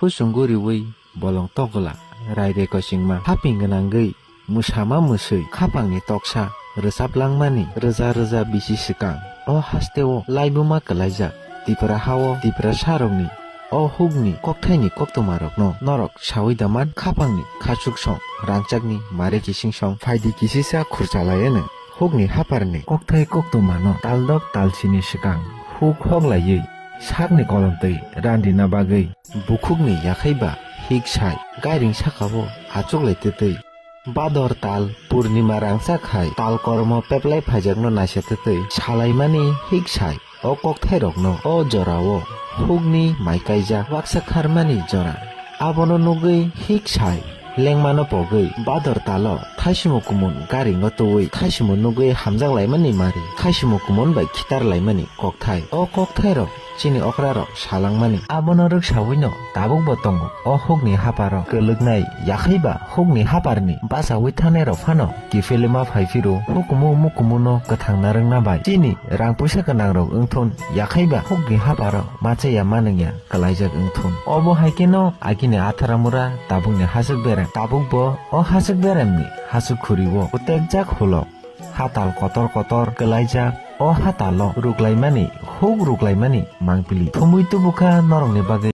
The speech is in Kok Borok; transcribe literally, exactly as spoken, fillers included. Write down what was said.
Kuchungo riwi bolong tokgola, rai bai kochingma. Haping gwnangwi mwsama mwswi khapangni toksa rwchap langmani rwja rwja bisi swkang. O hasteo laibuma kwlaijak Tipra hao Tiprasarokni o hukni kokthaini koktwmarokno norok sawi daman khapangni khachuk song rangchakni mare kising song phaidi kisisa khurchalaiano hukni haparni kokthai koktwmano taldok talsini swkang huk hoklaiwi sakni kolomtwi randina bagwi bukhukni yakhaiba hik sai gairing sakao achuklai twtwi. Bador tal purnima rangchak hai tal kormo peplai phaijakno naisa twtwi salaimani hik sai o kokthairokno o jorao hukni mai kaijak waksa kharmani jora. Abono nugwi hik sai lengmano pogwi bador talo thaisimo kumun garingo twiwi thaisimo nugwi hamjak laimani mari thaisimo kumun bai khitar laimani kokthai. O kokthairok chini okrarok salangmani. Abono rwksawino tabukbo tongo. O hukni haparo kwlwknai yakhaiba hukni haparni bachawi thanairok phano kiphilima phaiphiro hukumu mukumuno kwthangna rwngna bai chini rang puisa gwnangrok wngthun yakhaiba hukni haparo machaya manwngya kwlaijak wngthun. Obo hai kheno agini atharamura tabukni haswk berem. Tabukbo o haswk beremni haswk khuriwo utekjak hulo. Hatal kotor kotor kwlaijak. O hatalo ruklaimani, huk ruklaimani mangpili. Thumui tubukha norokni bagwi